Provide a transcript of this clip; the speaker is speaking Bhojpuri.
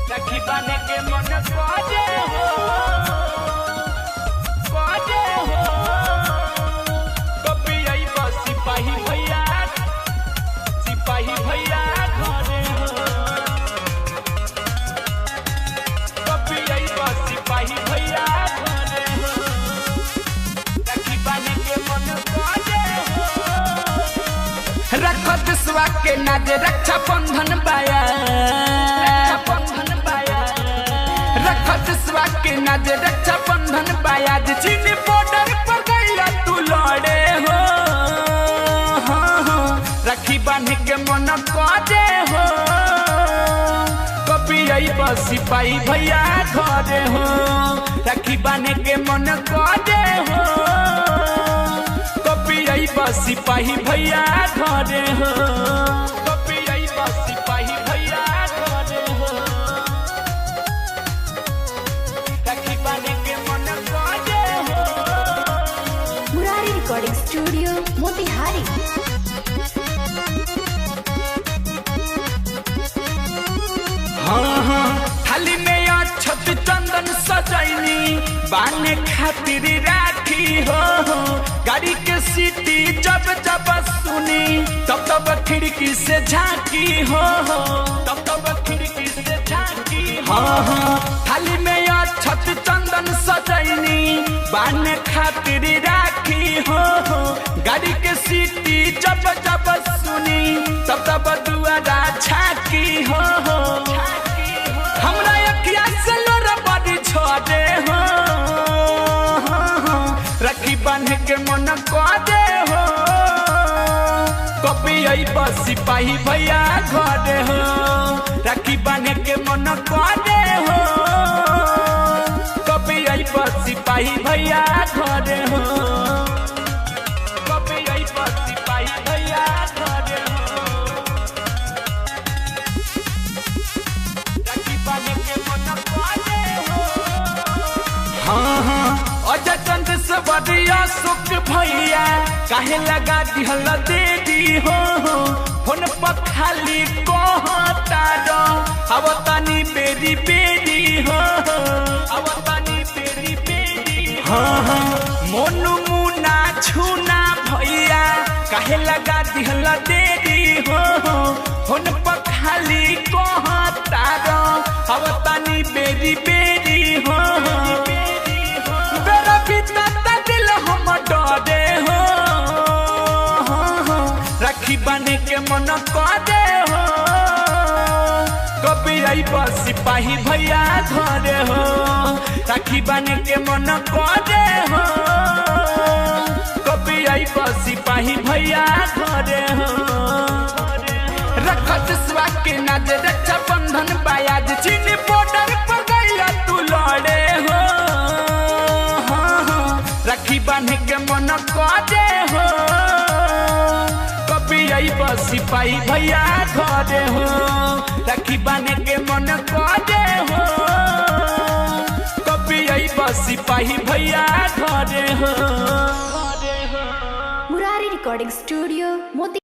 राखी बांधे के मन करे हो, करे हो। कभी अइबा सिपाही भैया, सिपाही भैया घरे हो। कभी अइबा सिपाही भैया घरे हो। राखी बांधे के मन करे हो। रखत स्वा के नाज रक्षा बंधन बाया, बंधन बाया। रखत स्वा के नाज रक्षा बंधन बाया। चीन बॉर्डर पर गइला तू लड़े हो, हाँ, हाँ। राखी बांध के मन करे हो। कभी अइबा सिपाही भैया घरे हो। राखी बांध के मन करे हो। कभी अइबा सिपाही भैया घरे हो। कभी अइबा सिपाही भैया घरे हो। राखी बांधे के मन करे हो। Murari recording studio Motihari. हाँ हाँ, थाली में अक्षत चंदन सजैनी बाने खातिर राखी हो। गाड़ी के सीटी जब जब सुनी तब तब खिड़की से झांकी हो, तब तब खिड़की से झांकी। हाँ हाँ, थाली में अक्षत चंदन सजैनी बाने खातिर राखी हो। गाड़ी के सीटी जब जब सुनी तब तब दुआरा झांकी हो। हमरा अखिया से लोरा बड़ी छोड़े हो। राखी बांध के मन करे हो। कभी अइबा सिपाही भैया घरे हो। राखी बांध के मन करे हो। कभी अइबा सिपाही भैया घरे हो। कभी अइबा सिपाही भैया घरे हो। राखी बांध के मन करे हो। हाँ हाँ, अजय चंद से बड़िया सुख भैया काहे लगा दिहल देरी हो। फोन पर खाली कहता रो आवतानी बेरी बेरी हो, आवतानी बेरी बेरी। हाँ हाँ, मोनू मुना छूना भैया काहे लगा दिहल देरी हो। फोन पर खाली कहता रो आवतानी बेरी बेरी हो। बेरा बीतता दिल हम डरे हो। राखी बांधे के मन करे हो। कभी अइबा सिपाही भैया घरे हो। राखी बांधे के मन करे हो। कभी अइबा सिपाही भैया घरे हो। रखत स्वा के नाज रक्षा बंधन बायाज चीन बॉर्डर पर गइला तू लड़े हो, हाँ, हाँ। राखी बांध के मन करे हो। कभी अइबा सिपाही भैया घरे हो। राखी बांध के मन करे हो। कभी अइबा सिपाही भैया घरे हो। मुरारी रिकॉर्डिंग स्टूडियो मोती।